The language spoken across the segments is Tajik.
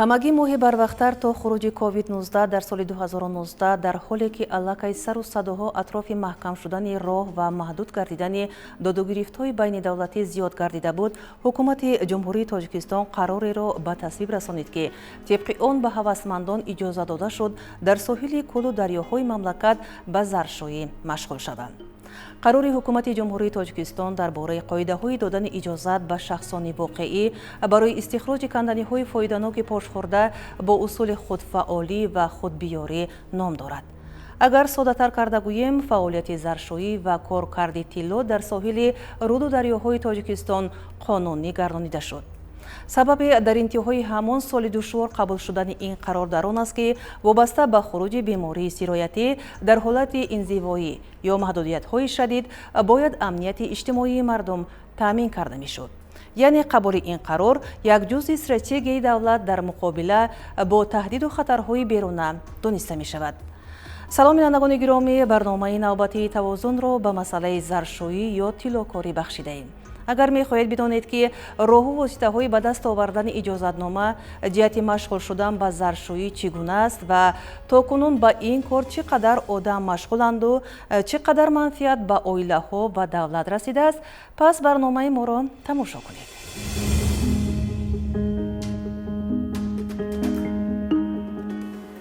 Ҳамагӣ моҳи барвақттар то хуруҷи COVID-19 дар соли 2019, дар ҳоле ки аллакай сару садоҳо атрофи маҳкам шудани роҳ ва маҳдуд гардидани додугирифтҳои байнидавлатӣ зиёд гардида буд, ҳукумати Ҷумҳурии Тоҷикистон қарореро ба тасвиб расонид, ки тибқи он ба ҳавасмандон иҷоза дода шуд дар соҳили кӯлу дарёҳои мамлакат ба заршӯӣ машғул шаванд. Қарори ҳукумати Ҷумҳурии Тоҷикистон дар бораи қоидаҳои додани иҷозат ба шахсони воқеӣ барои истихроҷи канданиҳои фоиданоки пошхӯрда бо усули худфаъолӣ ва худбиёрӣ ном дорад. Агар соддатар карда гӯем, фаъолияти заршӯӣ ва коркарди тилло дар соҳили руду дарёҳои Тоҷикистон қонунӣ гардонида шуд. Сабаби дар интиҳои ҳамон соли душвор қабул шудани ин қарор дар он аст, ки вобаста ба хуруҷи бемории сироятӣ дар ҳолати инзивоӣ ё маҳдудиятҳои шадид бояд амнияти иҷтимоии мардум таъмин карда мешуд. Яъне қабули ин қарор як ҷузъи стратегияи давлат дар муқобила бо таҳдиду хатарҳои беруна дониста мешавад. Салом, бинандагони гиромӣ, барномаи навбатии Тавозунро ба масъалаи заршӯӣ ё тиллокорӣ бахшидаем. Агар мехоҳед бидонед, ки роҳу воситаҳои ба даст овардани иҷозатнома ҷиҳати машғул шудан ба заршӯӣ чӣ гуна аст ва то кунун ба ин кор чӣ қадар одам машғуланду чӣ қадар манфиат ба оилаҳо ва давлат расидааст, пас барномаи моро тамошо кунед.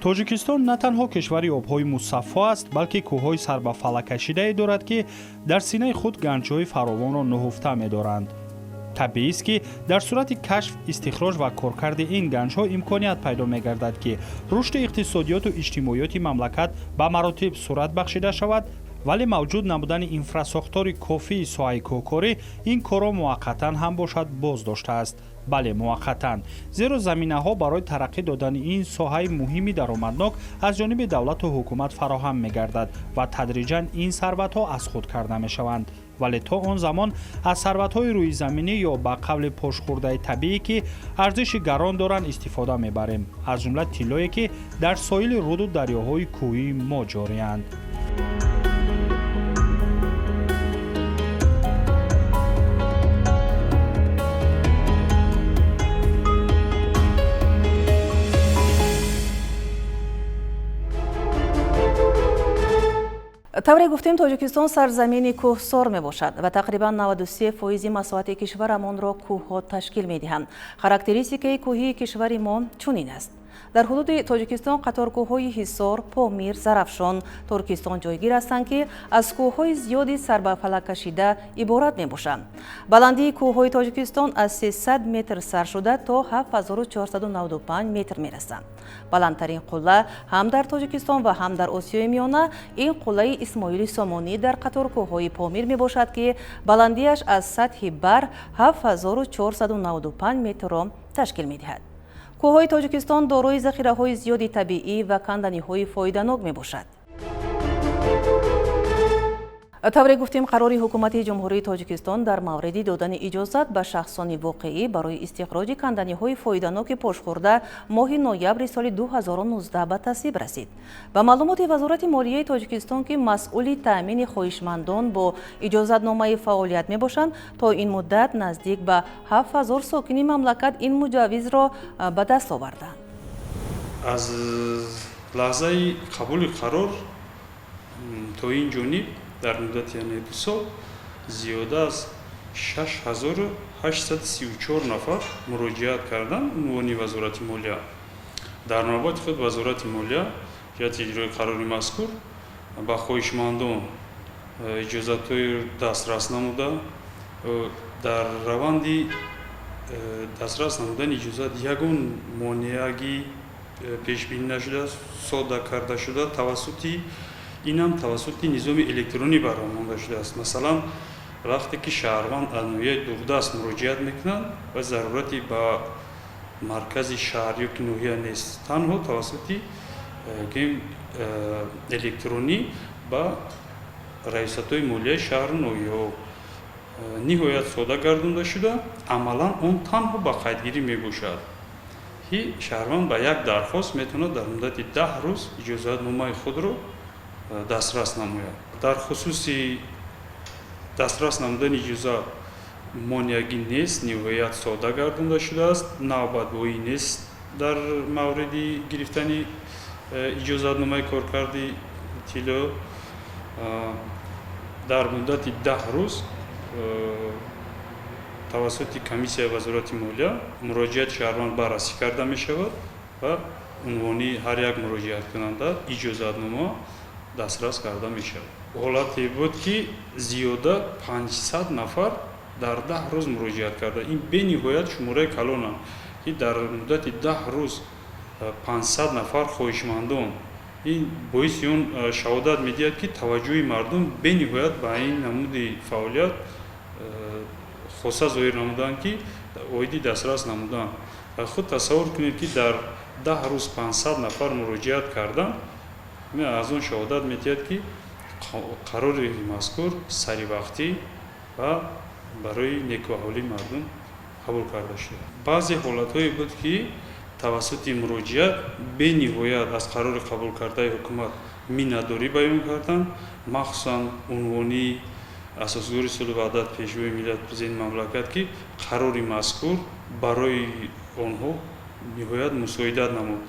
Тоҷикистон на танҳо кишвари обҳои мусаффо аст, балки кӯҳҳои сарбафалаккашидае дорад, ки дар синаи худ ганҷҳои фаровонро нуҳуфта медоранд. Табиист, ки дар сурати кашф, истихроҷ ва коркарди ин ганҷҳо имконият пайдо мегардад, ки рушди иқтисодиёту иҷтимоиёти мамлакат ба маротиб сурат бахшида шавад. Вале мавҷуд набудани инфрасохтори кофии соҳаи кӯҳкорӣ ин корро муваққатан ҳам бошад боз доштааст. Бале, муваққатан, зеро заминаҳо барои тараққӣ додани ин соҳаи муҳими даромаднок аз ҷониби давлату ҳукумат фароҳам мегардад ва тадриҷан ин сарватҳо аз худ карда мешаванд. Вале то он замон аз сарватҳои рӯизаминӣ ё ба қавли пошхӯрдаи табиӣ, ки арзиши гарон доранд, истифода мебарем, аз ҷумла тиллое, ки дар соҳили руду дарёҳои кӯҳии мо ҷорианд. Тавре гуфтем, Тоҷикистон сарзамини кӯҳсор мебошад ва тақрибан 93% масоҳати кишварамонро кӯҳҳо ташкил медиҳанд. Характеристикаи кӯҳии кишвари мо чунин аст. Дар ҳудуди Тоҷикистон қаторкӯҳҳои Ҳисор, Помир, Зарафшон, Туркистон ҷойгир ҳастанд, ки аз кӯҳҳои зиёди сарбафалаккашида иборат мебошанд. Баландии кӯҳҳои Тоҷикистон аз 300 метр сар шуда то 7495 метр мерасанд. Баландтарин қулла ҳам дар Тоҷикистон ва ҳам дар Осиёи Миёна ин қуллаи Исмоили Сомонӣ дар қаторкӯҳҳои Помир мебошад, ки баландиаш аз сатҳи баҳр 7495 метрро ташкил медиҳад. Кӯҳҳои Тоҷикистон дорои захираҳои зиёди табиӣ ва канданиҳои фоиданок мебошад. Тавре гуфтем, қарори ҳукумати Ҷумҳурии Тоҷикистон дар мавриди додани иҷозат ба шахсони воқеӣ барои истихроҷи канданиҳои фоиданоки пошхӯрда моҳи ноябри соли 2019 ба тасвиб расид. Ба маълумоти Вазорати молияи Тоҷикистон, ки масъули таъмини хоҳишмандон бо иҷозатномаи фаъолият мебошанд, то ин муддат наздик ба 7000 сокини мамлакат ин муҷаввизро ба даст оварданд. Аз лаҳзаи қабули қарор то ин ҷониб дар муддати, яъне, 2 сол зиёда аз 6834 нафар муроҷиат карданд унвони Вазорати молия. Дар навбати худ Вазорати молия ҷиҳати иҷрои қарори мазкур ба хоҳишмандон иҷозатҳои дастрас намуда, дар раванди дастрас намудани иҷозат ягон монеагӣ пешбинӣ нашуда, содда карда шуда, тавассути инам тавассути низоми электронӣ бароҳ монда шудааст. Масалан, вақте ки шаҳрванд аз ноҳияи дурдаст муроҷиат мекунад ва зарурати ба маркази шаҳр ё ки ноҳия нест, танҳо тавассути электронӣ ба раёсатҳои молияи шаҳру ноҳияҳо ниҳоят сода гардонда шуда, амалан он танҳо ба қайдгирӣ мебошад, ки шаҳрванд ба як дархост метавонад дар муддати 10 рӯз иҷозатномаи худро дастрас намояд. Дар хусуси дастрас намудани иҷозат монеагӣ нест, ниҳоят сода гардонда шудааст, навбатбоӣ нест. Дар мавриди гирифтани иҷозатномаи коркарди тилло дар муддати 10 рӯз тавассути комиссияи Вазорати молия муроҷиати шаҳрванд баррасӣ карда мешавад ва унвони ҳар як муроҷиаткунанда иҷозатнома дастрас карда мешавад. Ҳолате буд, ки зиёда 500 нафар дар 10 рӯз муроҷиат карда. Ин бениҳоят шумораи калонанд, ки дар муддати 10 рӯз 500 нафар хоҳишмандон. Ин боиси он шаҳодат медиҳад, ки таваҷҷӯҳи мардум бениҳоят ба ин намуди фаъолият хоса зоҳир намуданд, ки оиди дастрас намуданд. Худ тасаввур кунед, ки дар 10 рӯз 500 нафар муроҷиат карданд. Аз он шаҳодат медиҳад, ки қарори мазкур саривақтӣ ва барои некуаҳолии мардум қабул карда шуда. Баъзе ҳолатҳое буд, ки тавассути муроҷиат бениҳоят аз қарори қабулкардаи ҳукумат миннатдорӣ баён карданд, махсусан унвони Асосгузори сулҳу ваҳдат, Пешвои миллат, Президенти мамлакат, ки қарори мазкур барои онҳо ниҳоят мусоидат намуд.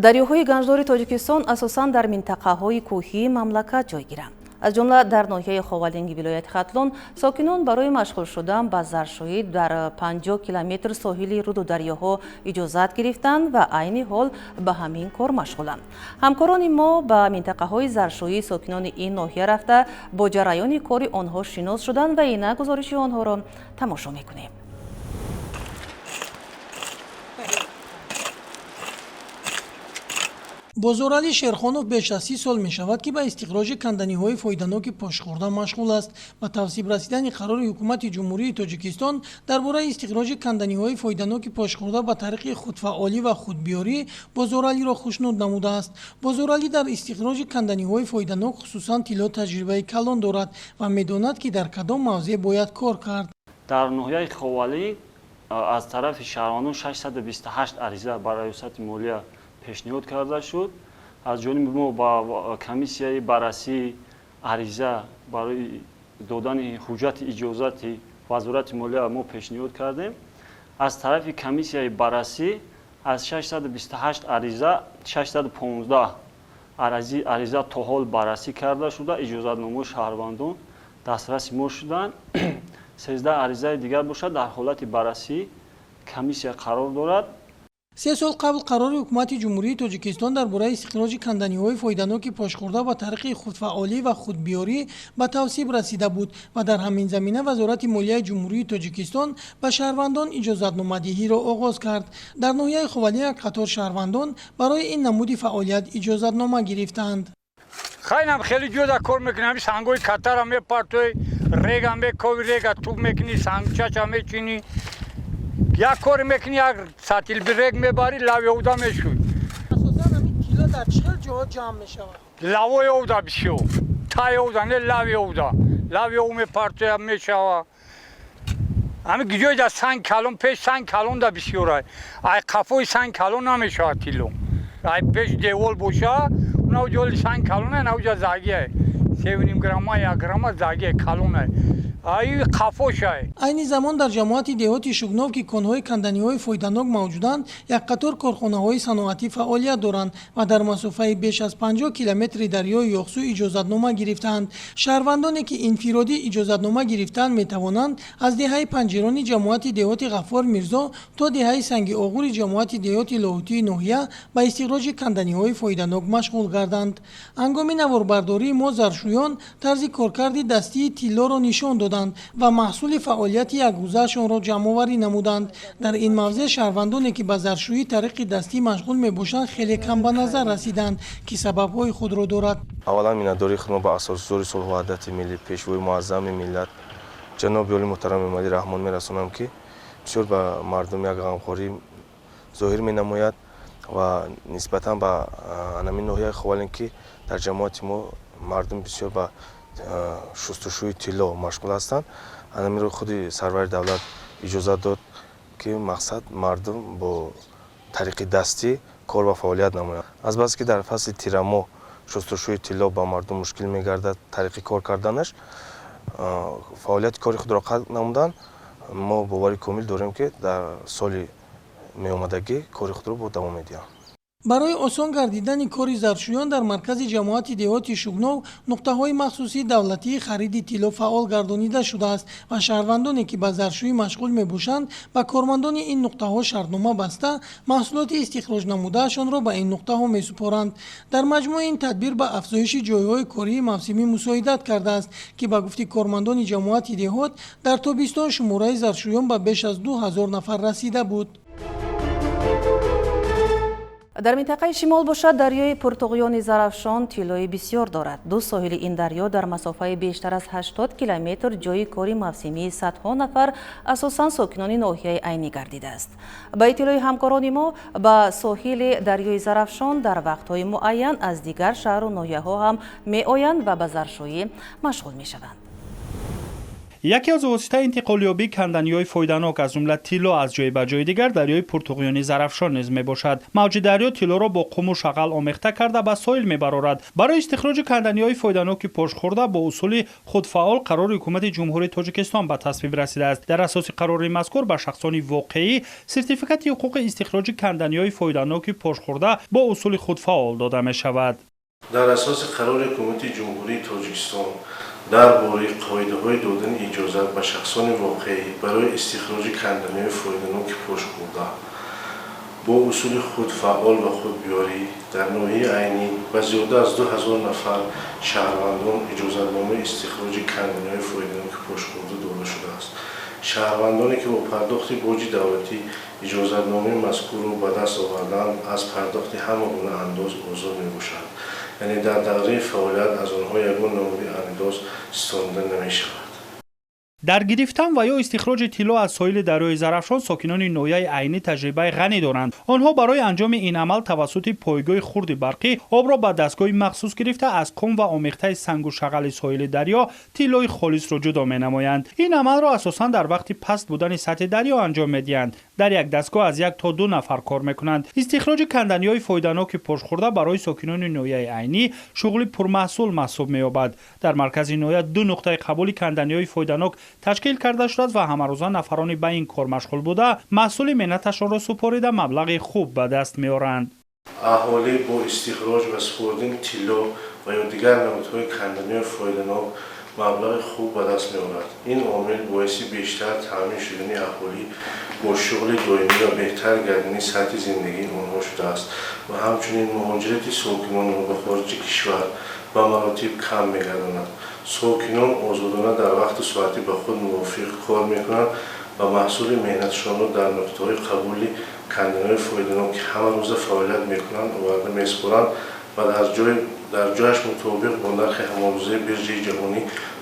Дарёҳои ганҷдори Тоҷикистон асосан дар минтақаҳои кӯҳии мамлакат ҷойгиранд. Аз ҷумла дар ноҳияи Ховалинги вилояти Хатлон сокинон барои машғул шудан ба заршӯӣ дар 50 километр соҳили руду дарёҳо иҷозат гирифтанд ва айни ҳол ба ҳамин кор машғуланд. Ҳамкорони мо ба минтақаҳои заршӯии сокинони ин ноҳия рафта, бо ҷараёни кори онҳо шинос шуданд ва ина гузориши онҳоро тамошо мекунем. Бозоралӣ Шерхонов беш аз 30 сол мешавад, ки ба истихроҷи канданиҳои фоиданоки пошхӯрда машғул аст. Ба тавсиб расидани қарори Ҳукумати Ҷумҳурии Тоҷикистон дар бораи истихроҷи канданиҳои фоиданоки пошхӯрда ба тариқи худфаъолӣ ва худбиёрӣ Бозоралиро хушнуд намудааст. Бозоралӣ дар истихроҷи канданиҳои фоиданок, хусусан тилло, таҷрибаи калон дорад ва медонад, ки дар кадом мавзеъ бояд кор кард. Дар ноҳияи Ховалӣ аз тарафи шаҳрвандон 628 ариза ба Раёсати молия пешниҳод карда шуд. Аз ҷониби мо ба комиссияи баррасии ариза барои додани ҳуҷҷати иҷозати Вазорати молия мо пешниҳод кардем. Аз тарафи комиссияи баррасӣ аз 628 ариза 615 ариза то ҳол баррасӣ карда шуда, иҷозатномаи шаҳрвандон дастраси мо шуданд. 13 аризаи дигар бошад, дар ҳолати баррасии комиссия қарор дорад. 3 сол қабл қарори Ҳукумати Ҷумҳурии Тоҷикистон дар бораи истихроҷи канданиҳои фоиданоки пошхӯрда ба тариқи худфаъолӣ ва худбиёрӣ ба тавсиб расида буд ва дар ҳамин замина Вазорати молияи Ҷумҳурии Тоҷикистон ба шаҳрвандон иҷозатномадиҳиро оғоз кард. Дар ноҳияи Ховалӣ як қатор шаҳрвандон барои ин намуди фаъолият иҷозатнома гирифтанд. Хайнам хеле ҷода кор мекунем, сангои катара мепартои, рега мекови, рега тук мекунӣ, сангчача мечинӣ, як кор мекунӣ, як сатил рег мебарӣ, лави овда мешӯй. Асосан ҳамин тилло дар чӣ хел ҷоҳо ҷамъ мешавад? Лавои овда бисёр, тай овда не, лави овда, лави ов мепартоя, мешава. Ҳамин ҷой да санг калон, пеш санг калон да бисёрай, ай қафои санг калон намешавад тилло. Ай пеш девол боша, унав ҷоли санг калона, навҷа загия 3,5 грамма, 1 грамма загия калона, ай қафошай. Айни замон дар ҷамоати деҳоти Шугнов, ки конҳои канданиҳои фоиданок мавҷуданд, як қатор корхонаҳои саноатӣ фаъолият доранд ва дар масофаи беш аз 50 километри дарёи Ёхсу иҷозатнома гирифтаанд. Шаҳрвандоне, ки инфиродӣ иҷозатнома гирифтаанд, метавонанд аз деҳаи Панҷирони ҷамоати деҳоти Ғаффор Мирзо то деҳаи Санги Оғури ҷамоати деҳоти Лоҳутии ноҳия ба истихроҷи канданиҳои фоиданок машғул гарданд. Ҳангоми наворбардории мо заршӯён тарзи коркарди дастии тиллоро нишон доданд ва маҳсули фаъолияти якрӯзаашонро ҷамъоварӣ намуданд. Дар ин мавзеъ шаҳрвандоне, ки ба заршӯӣ тариқи дастӣ машғул мебошанд, хеле кам ба назар расиданд, ки сабабҳои худро дорад. Аввалан, миннатдории худро ба Асосгузори сулҳу ваҳдати миллӣ, Пешвои муаззами миллат, ҷаноби олӣ муҳтарам Эмомалӣ Раҳмон мерасонам, ки бисёр ба мардум як ғамхорӣ зоҳир менамояд ва нисбатан ба анамин ноҳияи Ховалинг, ки дар ҷамоати мо мардум бисёр ба шустушӯи тилло машғул ҳастанд, анаминро худи сарвари давлат иҷозат дод, ки мақсад мардум бо тариқи дастӣ кор ва фаъолият намоянд. Азбаски дар фасли тирамоҳ шустушӯи тилло ба мардум мушкил мегардад, тариқи кор карданаш, фаъолияти кори худро қатъ намуданд. Мо бовари комил дорем, ки дар соли меомадагӣ кори худро бо давом медиҳам. Барои осон гардидани кори заршӯён дар маркази ҷамоати деҳоти Шугнов нуқтаҳои махсуси давлатии хариди тилло фаъол гардонида шудааст ва шаҳрвандоне, ки ба заршӯӣ машғул мебошанд, ба кормандони ин нуқтаҳо шартнома баста, маҳсулоти истихроҷнамудаашонро ба ин нуқтаҳо месупоранд. Дар маҷмӯъ ин тадбир ба афзоиши ҷойҳои кории мавсимӣ мусоидат кардааст, ки ба гуфти кормандони ҷамоати деҳот дар тобистон шумораи заршӯён ба беш аз 2000 нафар расида буд. Дар минтақаи шимол бошад, дарёи пуртуғёни Зарафшон тиллои бисёр дорад. Ду соҳили ин дарё дар масофаи бештар аз 80 километр ҷойи кори мавсимии садҳо нафар, асосан сокинони ноҳияи Айнӣ гардидааст. Ба иттилои ҳамкорони мо, ба соҳили дарёи Зарафшон дар вақтҳои муайян аз дигар шаҳру ноҳияҳо ҳам меоянд ва ба заршӯӣ машғул мешаванд. Яке аз воситаи интиқолёбии канданиҳои фоиданок, аз ҷумла тилло, аз ҷое ба ҷои дигар дарёи пуртуғёни Зарафшон низ мебошад. Мавҷи дарё тиллоро бо қуму шағал омехта карда ба соҳил мебарорад. Барои истихроҷи канданиҳои фоиданоки пошхӯрда бо усули худфаъол қарори Ҳукумати Ҷумҳурии Тоҷикистон ба тасвиб расидааст. Дар асоси қарори мазкур ба шахсони воқеӣ сертификати ҳуқуқи истихроҷи канданиҳои фоиданоки пошхӯрда бо усули худфаъол дода мешавад. Дар асоси қарори Ҳукумати Ҷумҳурии Тоҷикистон дар бораи қоидаҳои додани иҷозат ба шахсони воқеӣ барои истихроҷи канданиҳои фоиданоки пошхӯрда бо усули худфаъол ва худбиёрӣ дар ноҳияи Айнӣ ба зиёда аз 2000 нафар шаҳрвандон иҷозатномаи истихроҷи канданиҳои фоиданоки пошхӯрда дода шудааст. Шаҳрвандоне, ки бо пардохти боҷи давлатӣ иҷозатномаи мазкурро ба даст оварданд, аз пардохти ҳама гуна андоз озод мебошанд, яъне дар давраи фаъолият аз онҳо ягон намуди андоз ситонида намешавад. Дар гирифтан ва ё истихроҷи тилло аз соҳили дарёи Зарафшон сокинони ноҳияи Айнӣ таҷрибаи ғанӣ доранд. Онҳо барои анҷоми ин амал тавассути пойгоҳи хурди барқӣ обро ба дастгоҳи махсус гирифта, аз қум ва омехтаи сангу шағали соҳили дарё тиллои холисро ҷудо менамоянд. Ин амалро асосан дар вақти паст будани сатҳи дарё анҷом медиҳанд. Дар як дастгоҳ аз 1 то 2 нафар кор мекунанд. Истихроҷи канданиҳои фоиданоки пошхӯрда барои сокинони ноҳияи Айнӣ шуғли пурмаҳсул маҳсуб меёбад. Дар маркази ноҳия ду нуқтаи қабули канданиҳои фоиданок ташкил карда шудааст ва ҳамарӯза нафарони ба ин кор машғул буда, маҳсули меҳнаташонро супорида, маблағи хуб ба даст меоранд. Аҳолӣ бо истихроҷ ва супоридани тилло ва ё дигар намудҳои канданиҳои фоиданок маблағи хуб ба даст меорад. Ин омил боиси бештар таъмин шудани аҳолӣ бо шуғли доимӣ ва беҳтар гардидани сатҳи зиндагии онҳо шудааст ва ҳамчунин муҳоҷирати сокинонро ба хориҷи кишвар ба маротиб кам мегардонад. Сокинон озодона дар вақту соати ба худ мувофиқ кор мекунанд ва маҳсули меҳнатшонро дар нуқтаҳои қабули канданиҳои фоиданок, ки ҳамарӯза фаъолият мекунанд, оварда месупоранд ва дар ҷояш мутобиқ бо нархи ҳамарӯзаи биржаи ҷаҳонӣ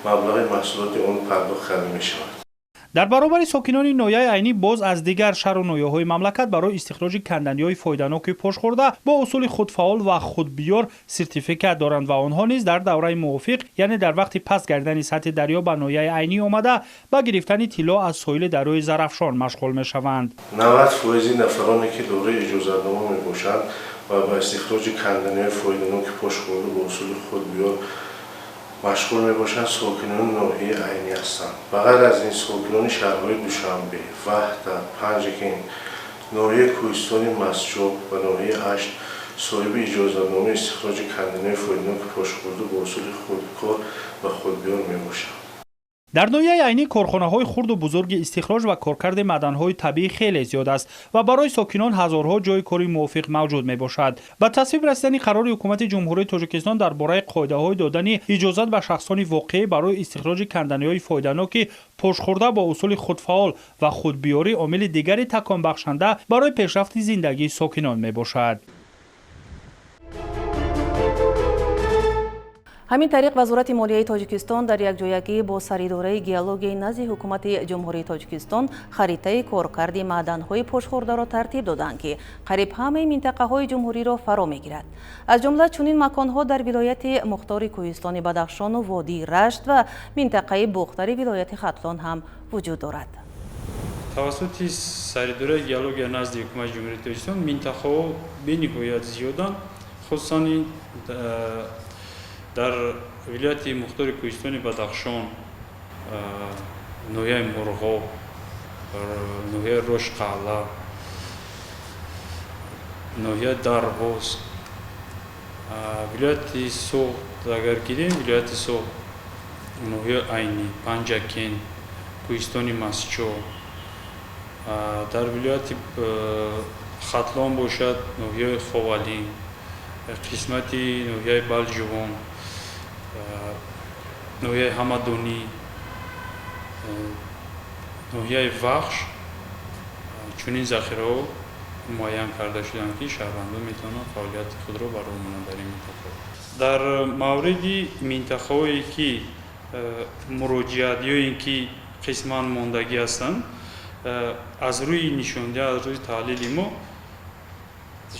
маблағи маҳсулоти он пардохт карда мешавад. Дар баробари сокинони ноҳияи Айнӣ боз аз дигар шаҳру ноҳияҳои мамлакат барои истихроҷи канданиҳои фоиданоки пошхӯрда бо усули худфаъол ва худбиёр сертификат доранд ва онҳо низ дар давраи мувофиқ, яъне дар вақти паст гардидани сатҳи дарё, ба ноҳияи Айнӣ омада, ба гирифтани тилло аз соҳили дарёи Зарафшон машғул мешаванд. 90 фоизи нафароне, ки дорои иҷозатнома мебошанд ва ба истихроҷи канданиҳои фоиданоки пошхӯрда бо усули худбиёр машғул мебошанд, сокинони ноҳияи Айнӣ ҳастанд. Ба ғайр аз ин, сокинони шаҳрҳои Душанбе, Ваҳдат, Панҷакент, ноҳияи кӯҳистони Мастчоҳ ва ноҳияи Ашт соҳиби иҷозатномаи истихроҷи канданиҳои фоиданоки пошхӯрда бо усули худкор ва худбиёр мебошанд. Дар ноҳияи Айнӣ корхонаҳои хурду бузурги истихроҷ ва коркарди маъданҳои табиӣ хеле зиёд аст ва барои сокинон ҳазорҳо ҷойи кори мувофиқ мавҷуд мебошад. Ба тасвиб расидани қарори Ҳукумати Ҷумҳурии Тоҷикистон дар бораи қоидаҳои додани иҷозат ба шахсони воқеӣ барои истихроҷи канданиҳои фоиданоки пошхӯрда бо усули худфаъол ва худбиёрӣ омили дигари таконбахшанда барои пешрафти зиндагии сокинон мебошад. Ҳамин тариқ, Вазорати молияи Тоҷикистон дар якҷоягӣ бо Саридораи геологияи назди Ҳукумати Ҷумҳурии Тоҷикистон харитаи коркарди маъданҳои пошхӯрдаро тартиб доданд, ки қариб ҳамаи минтақаҳои ҷумҳуриро фаро мегирад. Аз ҷумла чунин маконҳо дар вилояти мухтори кӯҳистони Бадахшону водии Рашт ва минтақаи Бохтари вилояти Хатлон ҳам вуҷуд дорад. Тавассути Саридораи геология назди Ҳукумати Ҷумҳурии Тоҷикистон минтақаҳо бениҳоят зиёданд, хусусан дар вилояти мухтори кӯҳистони Бадахшон, ноҳияи Мурғоб. ноҳияи Рошқалъа, ноҳияи Дарвоз, вилояти Суғд агар гирем, вилояти Суғд, ноҳияи Айнӣ, Панҷакент, кӯҳистони Мастчо, дар вилояти Хатлон бошад, ноҳияи Ховалинг, қисмати ноҳияи Балҷувон, ноҳияи Ҳамадонӣ, ноҳияи Вахш чунин захираҳо муайян карда шуданд, ки шаҳрвандон метавонанд фаъолияти худро ба роҳ монанд дар ин минтақаҳо. Дар мавриди минтақаҳое ки муроҷиат ё ин ки қисман мондагӣ ҳастанд, аз рӯи нишондиҳӣ, аз рӯи таҳлили мо,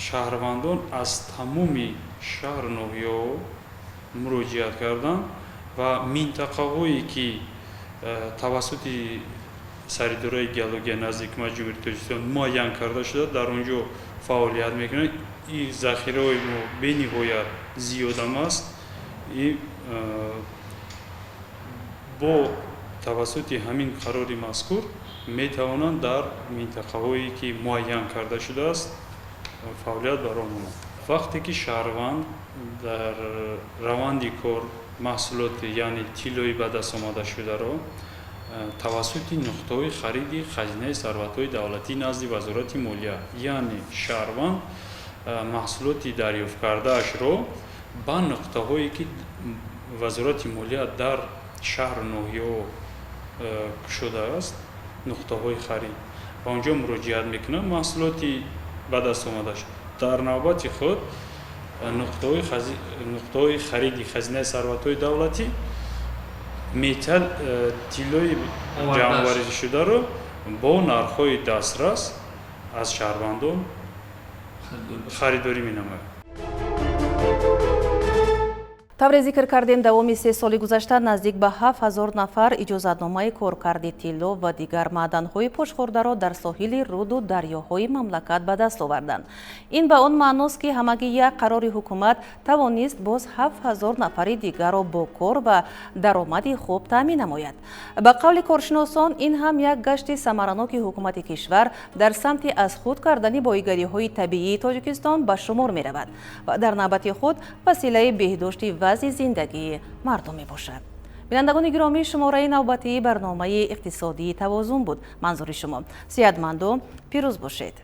шаҳрвандон аз тамоми шаҳру ноҳияҳо муроҷиат карданд ва минтақаҳое ки тавассути саридораи геология назди Ҳукумати Ҷумҳурии Тоҷикистон муайян карда шуда, дар он ҷо фаъолият мекунанд. И захираҳои мо бениҳоят зиёдам аст и бо тавассути ҳамин қарори мазкур метавонанд дар минтақаҳое ки муайян карда шудааст, фаъолият ба роҳ монанд. Вақте ки шаҳрванд дар раванди кор маҳсулоти, яъне тиллои ба даст омадашударо тавассути нуқтаҳои хариди Хазинаи сарватҳои давлатӣ назди Вазорати молия, яъне шаҳрванд маҳсулоти дарёфткардаашро ба нуқтаҳое ки Вазорати молия дар шаҳру ноҳияҳо кушодааст, нуқтаҳои харид, ба он ҷо муроҷиат мекунад, маҳсулоти ба даст омадаш дар навбати худ нуқтаҳои хариди Хазинаи сарватҳои давлатӣ металл, тиллои ҷамъоваришударо бо нархҳои дастрас аз шаҳрвандон харидорӣ менамояд. Тавре зикр кардем, давоми 3 соли гузашта наздик ба 7000 нафар иҷозатномаи коркарди тилло ва дигар маъданҳои пошхӯрдаро дар соҳили руду дарёҳои мамлакат ба даст оварданд. Ин ба он маъност, ки ҳамагӣ як қарори ҳукумат тавонист боз 7000 нафари дигарро бо кор ва даромади хуб таъмин намояд. Ба қавли коршиносон, ин ҳам як гашти самараноки ҳукумати кишвар дар самти аз худ кардани боигариҳои табиии Тоҷикистон ба шумор меравад ва дар навбати худ василаи беҳдошти вазъи зиндагии мардум мебошад. Бинандагони гиромӣ, шумораи навбатии барномаи иқтисодии «Тавозун» буд манзури шумо. Сиҳатманду пирӯз бошед.